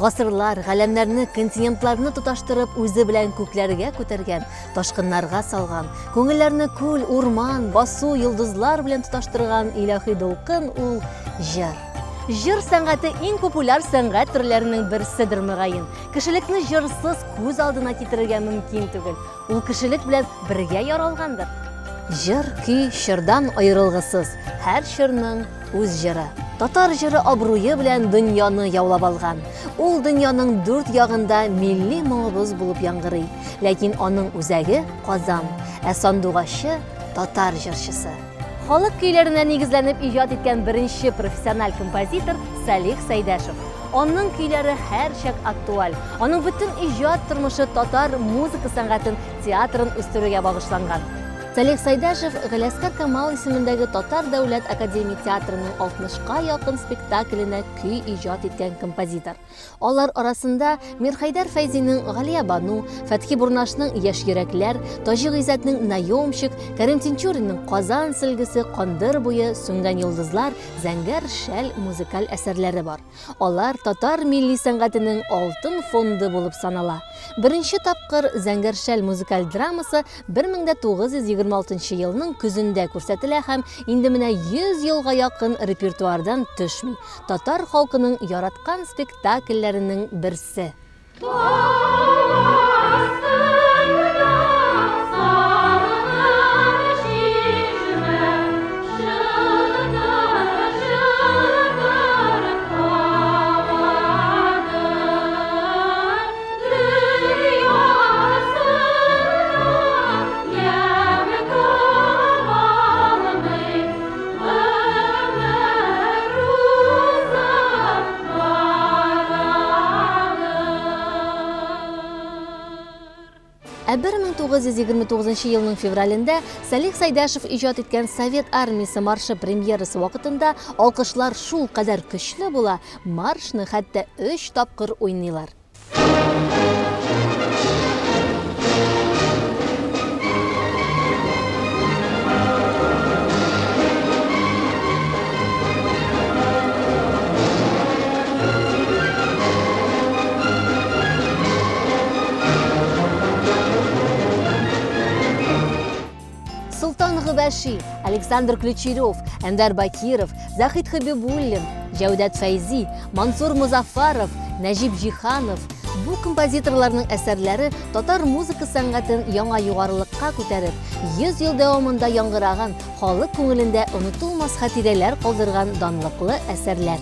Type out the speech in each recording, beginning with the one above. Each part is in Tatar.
Гасырлар, галәмнәрне, континентларны тоташтырып, үзе белән күкләргә күтәргән, ташкыннарга салган, күңелләрне күл, урман, басу, йолдызлар белән тоташтырган илаһи дулкын ул җыр. Җыр сәнгате иң популяр сәнгать төрләренең берседер мөгаен. Кешелекне җырсыз күз алдына китерергә мөмкин түгел. Ул кешелек белән бергә яралгандыр. Җыр, көй чордан аерылгысыз, һәр чорның үз җыры. Татар җыры абруе белән дөньяны яулап алган. Ул дөньяның дүрт ягында милли моңыбыз булып яңгырый. Ләкин аның үзәге Казан, ә сандугачы татар җырчысы. Халык көйләренә нигезләнеп иҗат иткән беренче профессиональ композитор Салих Сәйдәшев. Аның көйләре һәрчак актуаль. Аның бөтен иҗат тормышы татар музыка сәнгатен, театрын үстерүгә багышланган. Салих Сәйдәшев Галиәсгар Камал исемендәге Татар дәүләт академия театрының 60-ка якын спектакленә көй иҗат иткән композитор. Алар арасында Мирхәйдәр Фәйзинең Галиябану, Фәтхи Бурнашның Яшь йөрәкләр, Таҗи Гыйззәтнең Наемщик, Кәрим Тинчуринның Казан сөлгесе, Кандыр буе, Сүнгән йолдызлар, Зәңгәр шәл музыкаль әсәрләре бар. Алар татар милли сәнгатенең алтын фонды булып санала. Беренче тапкыр Зәңгәр шәл музыкаль драмасы 1926 елның көзендә күрсәтелә һәм инде менә 100 елга якын репертуардан төшми. Татар халкының яраткан спектакльләренең берсе. Ә 1929 елның февралендә Салих Сайдашев иҗат иткән Совет армиясе маршы премьерасы вакытында алкышлар шул кадәр көчле була, маршны хәтта өч тапкыр уйныйлар. Солтан Гобәши, Александр Ключерев, Әнвәр Бакиров, Захид Хабибуллин, Җәүдәт Фәйзи, Мансур Мозаффаров, Нәҗип Җиһанов. Бу композиторларның әсәрләре татар музыка сәнгатен яңа югарылыкка күтәреп, 100 ел дәвамында яңгыраган, халык күңелендә онытылмас хатирәләр калдырган данлыклы әсәрләр.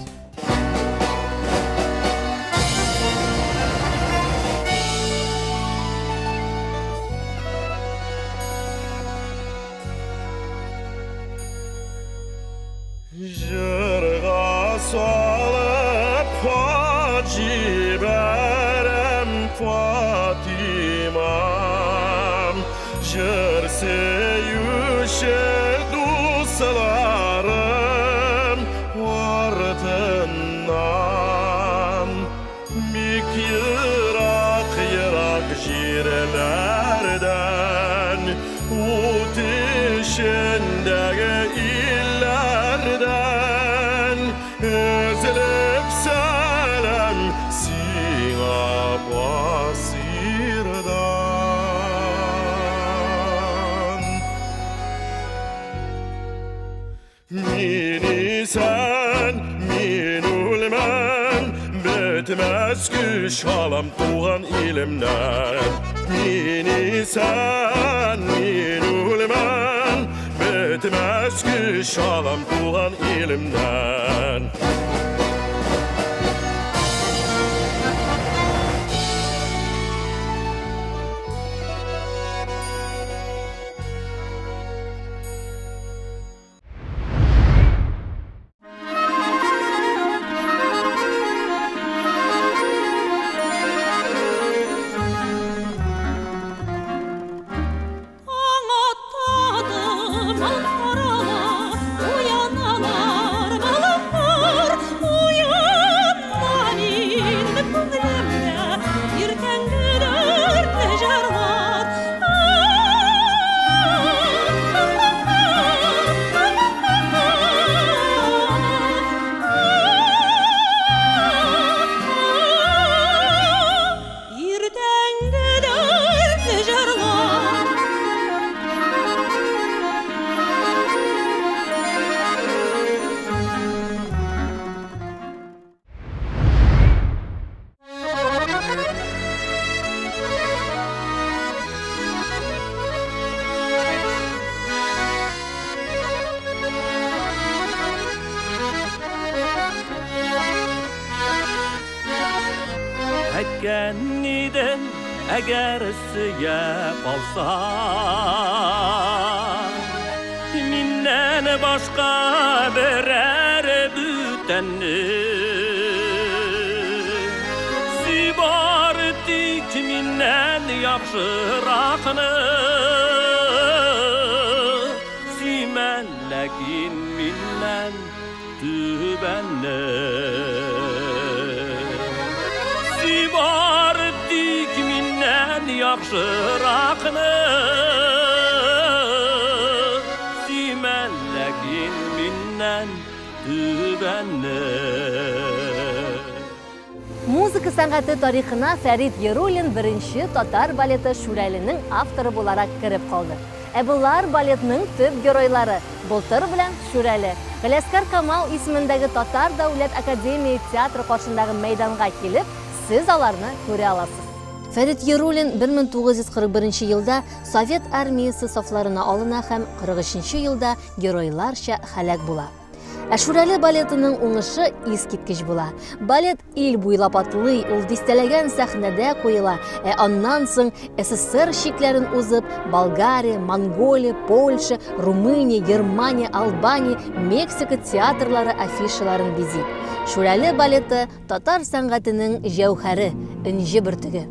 Җырга салып хат җибәрәм Фатимам. Җыр сөюче дусларым артыннан. Бик ерак-ерак җирләрдән, Ут эчендәге илләрдән Өзелеп сәлам сиңа, Басыйрдан. Мин исән, мин үлмәм, бетмәс көч алам туган илемнән. Мин исән, мин үлмәм, бетмәс көч алам туган илемнән. Таң атады, уяналар, балалар. Әйткән идем, әгәр сөя калса, миннән башка берәр бүтәнне. Сөй бары тик миннән яхшыракны. Сөймә, ләкин миннән түбәнне. Сөй бары тик миннән яхшыракны. Сөймә, ләкин миннән түбәнне. Музыка сәнгате тарихына Фәрит Яруллин беренче татар балеты Шүрәленең авторы буларак кереп калды. Ә болар балетның төп геройлары, Былтыр белән Шүрәле. Галиәсгар Камал исемендәге Татар дәүләт академия театры каршындагы мәйданга килеп, сез аларны күрә аласыз. Фәрит Яруллин 1941 елда Совет армиясе сафларына алына һәм 43 елда геройларча һәлак була. Ә Шүрәле балетының уңышы искиткеч була. Балет ил буйлап атлый, ул дистәләгән сәхнәдә куела, ә аннан соң СССР чикләрен узып, Болгария, Монголия, Польша, Румыния, Германия, Албания, Мексика театрлары афишаларын бизи. Шүрәле балеты татар сәнгатенең җәүһәре, энҗе бөртеге.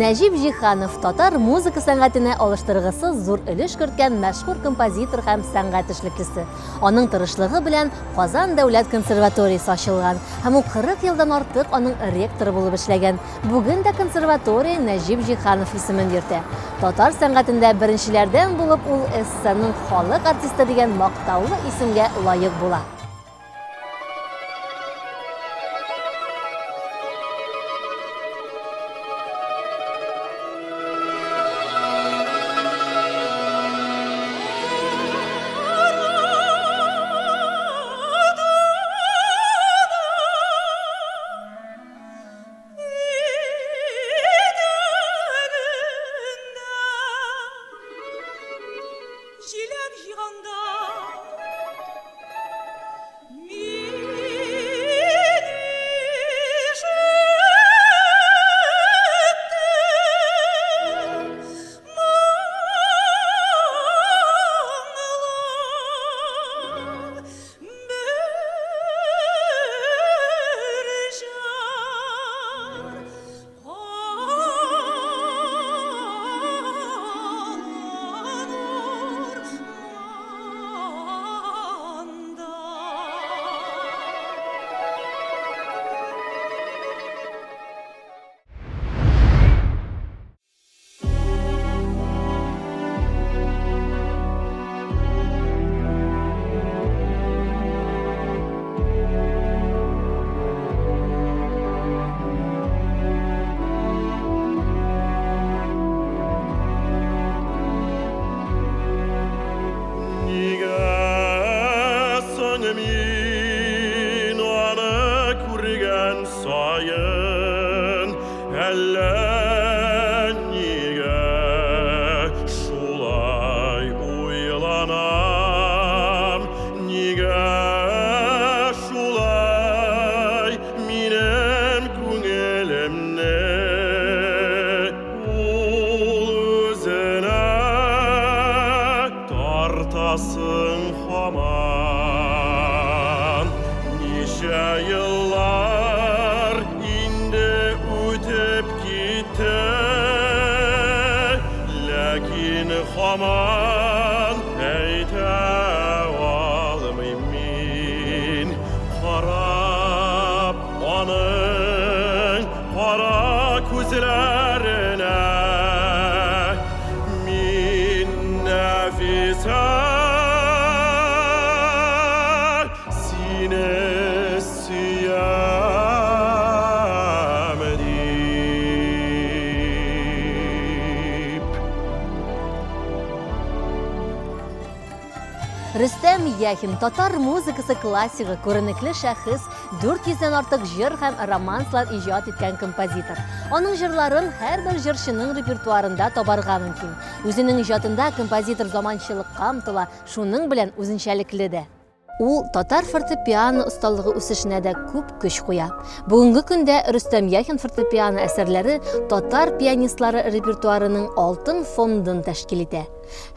Нәҗип Җиһанов татар музыка сәнгатенә алыштыргысыз зур өлеш керткән мәшһүр композитор һәм сәнгать эшлеклесе. Аның тырышлыгы белән Казан дәүләт консерваториясе ачылган һәм ул 40 елдан артык аның ректоры булып эшләгән. Бүген дә консерватория Нәҗип Җиһанов исемен йөртә. Татар сәнгатендә беренчеләрдән булып ул СССРның халык артисты дигән мактаулы исемгә лаек була. Җиләк җыйганда мин ишеттем моңлы бер җыр. Калын урманда. Нигә соң мин аны күргән саен, әллә нигә шулай уйланам, нигә шулай минем күңелемне ул үзенә тартасың һаман. Ничә еллар инде үтеп китте, ләкин һаман әйтә алмыйм мин. Карап аның кара күзләренә, Рөстәм Яхин, татар музыкасы классигы, күренекле шәхес, 400 дән артык җыр һәм романслар иҗат иткән композитор. Аның җырларын һәрбер җырчының репертуарында табарга мөмкин. Үзенең иҗатында композитор заманчылыкка омтыла, шуның белән үзенчәлекле дә. Ул татар фортепиано осталыгы үсешенә дә күп көч куя. Бүгенге көндә Рөстәм Яхин фортепиано әсәрләре татар пианистлары репертуарының алтын фондын тәшкил итә.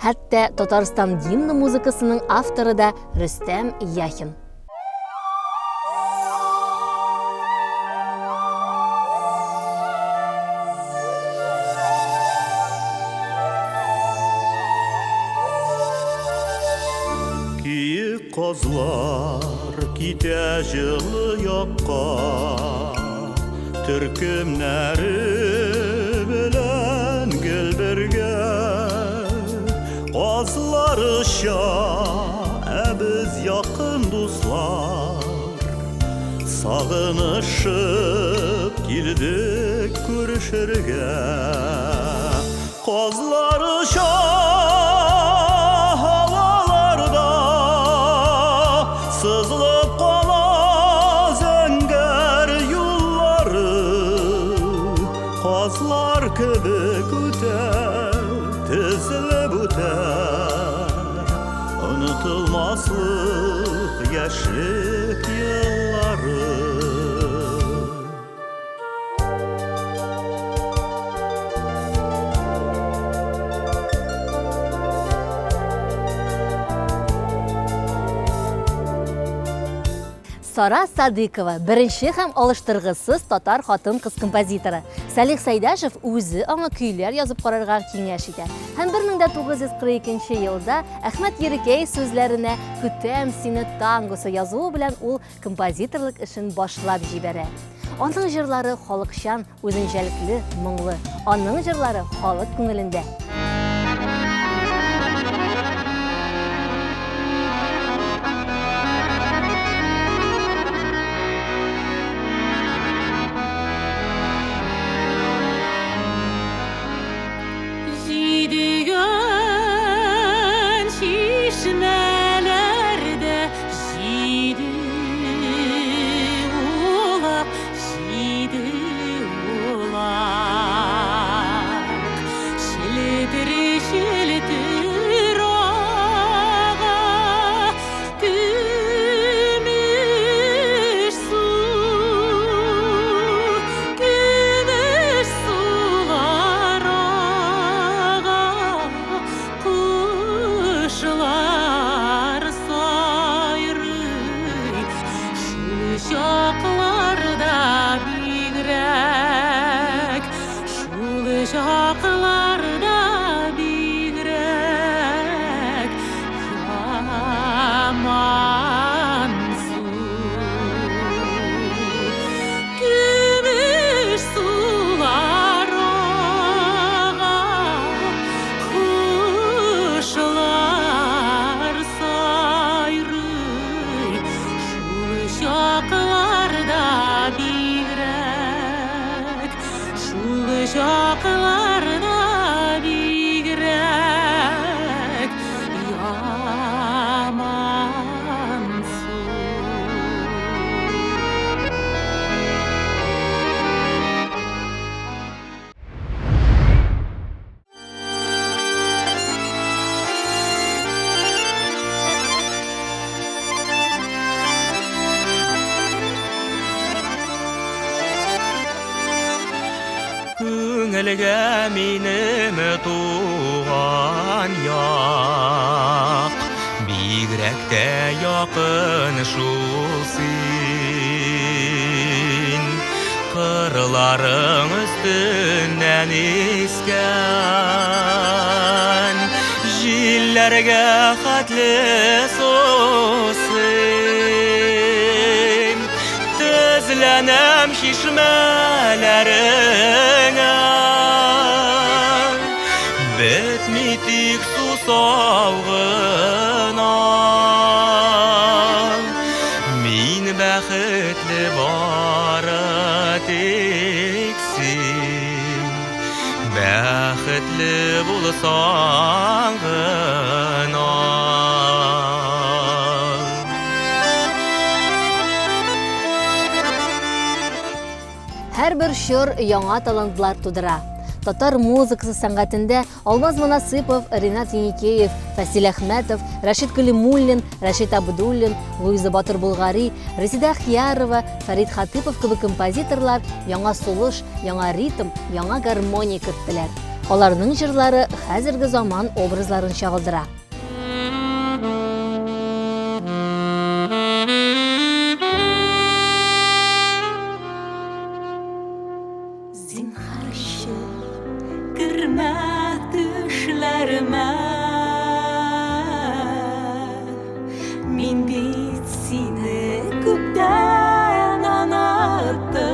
Хәтта Татарстан гимны музыкасының авторы да Рөстәм Яхин. Киек казлар китә җылы якка, Төркемнәре белән гел бергә. Казлар оча, ә без якын дуслар, Сагынышып килдек күрешергә. Казлар оча һаваларда, Сызылып кала зәңгәр юллары. Казлар кебек үтә, тезелеп үтә, Онытылмаслык яшьлек еллары. Сара Садыкова беренче һәм алыштыргысыз татар хатын-кыз композиторы. Салих Сәйдәшев үзе аңа көйләр язып карарга киңәш итә. Һәм 1942 елда Әхмәт Ерикәй сүзләренә Көтәм сине тангосы язуы белән ул композиторлык эшен башлап җибәрә. Аның җырлары халыкчан, үзенчәлекле, моңлы. Аның җырлары халык күңелендә. Җидегән чишмәләрдә Җиде улак, җиде улак, Челтер, челтер ага Көмеш су, көмеш сулар ага. Кошлар сайрый, шул чакларда бигрәк, шул чакларда бигрәк ямансу. Көмеш сулар ага, Кошлар сайрый, шул чакларда бигрәк, шул чакларда бигрәк ямансу. Күңелгә минем туган як, Бигрәк тә якын шул син. Кырларың өстеннән искән Җилләргә хәтле сусыйм. Тезләнәм чишмәләреңә, Бетми тик сусау гына. Мин бәхетле бары тик син, Бәхетле булсаң гына. Һәрбер чор яңа талантлар тудыра. Татар музыкасы сәнгатендә Алмаз Монасыпов, Ринат Еникеев, Фасил Әхмәтов, Рәшит Калимуллин, Рәшит Абдуллин, Луиза Батыр Булгари, Резеда Ахиярова, Фәрит Хатыпов кебек композиторлар яңа сулыш, яңа ритм, яңа гармония керттеләр. Аларның җырлары хәзерге заман образларын чагылдыра. Зинһарчы, кермә төшләремә. Мин бит сине күптән оныттым.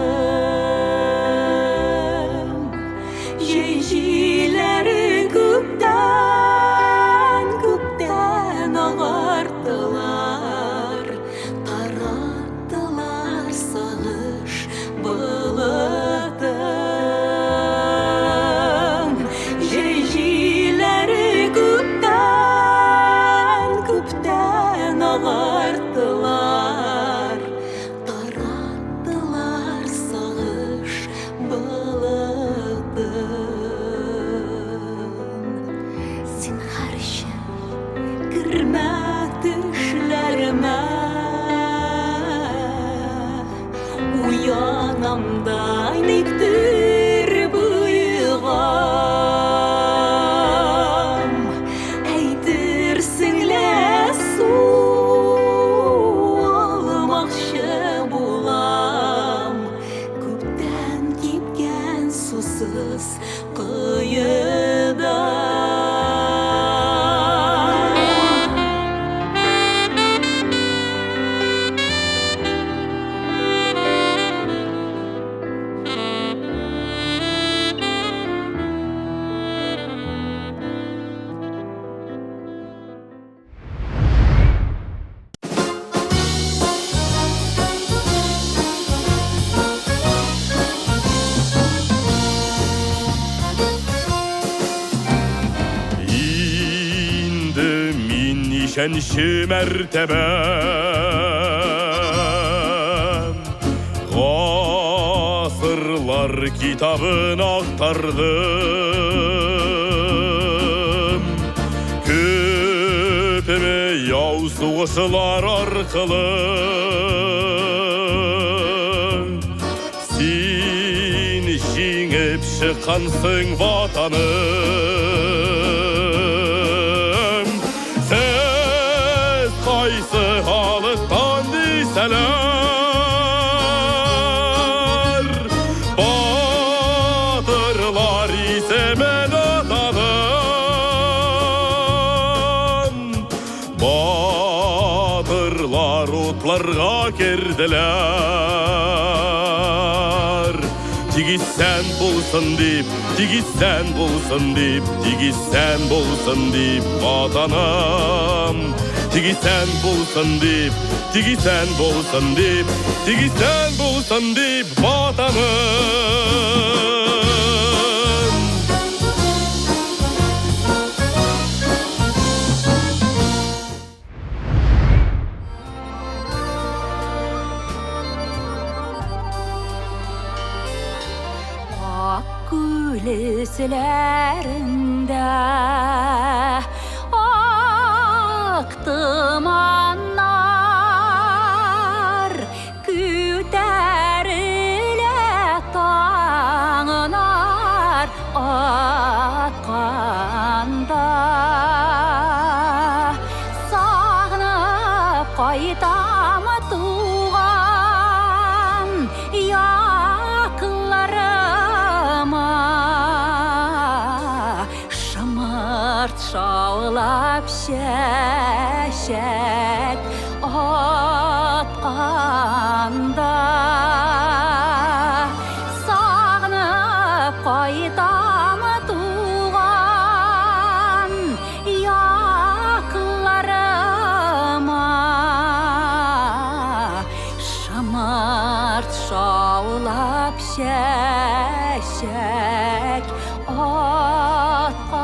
Җәй җилләре күптән, күптән агартылар, тараттылар сагыш болытын. Җәй җилләре күптән, күптән агартылар, тараттылар сагыш болытын. Зинһарчы, кермә төшләремә. Уянам да никтер боегам. Әйтерсең лә су алмакчы булам. Күптән кипкән сусыз коеда. Инде мин ничәнче мәртәбә Гасырлар китабын актардым. Күпме яу сугышлар аркылы Син җиңеп чыккансың, ватаным. Сез кайсы халыктан дисәләр, Батырлар исемен атадым. Батырлар утларга керделәр. Тик исән булсын дип, тик исән булсын дип, тик исән булсын дип, ватаным. Тик исән булсын дип, тик исән булсын дип, тик исән булсын дип, ватаным. Ак күл өсләрендә ак томаннар күтәрелә таңнар атканда. Сагынып кайтам туган якларыма. Шомырт шаулап чәчәк атканда. Сагынып кайтам туган якларыма. Шомырт шаулап чәчәк атканда.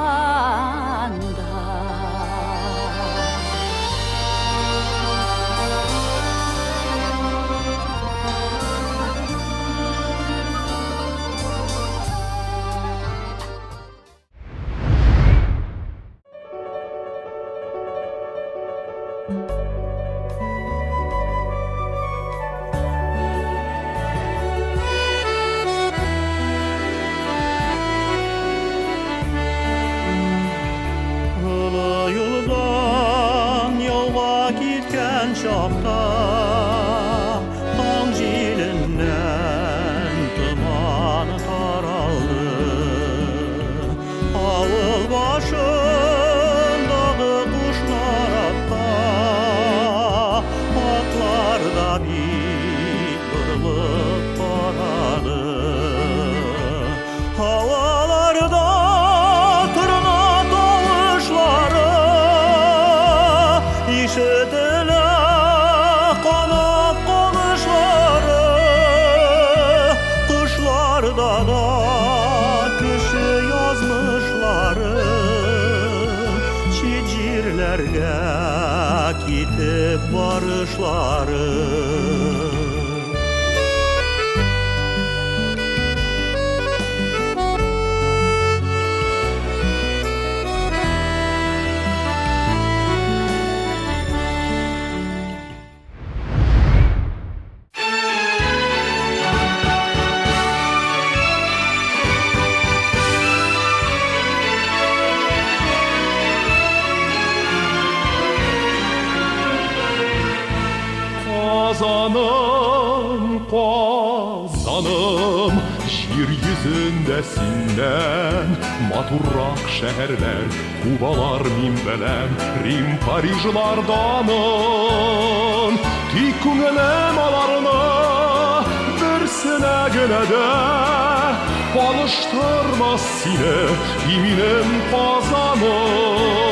барышлары. Казаным, Казаным, җир йөзендә синнән матуррак шәһәрләр, Кубалар мин беләм, Рим, Парижлар данын. Тик күңелем аларны берсенә генә дә алыштырмас сине, и минем Казаным.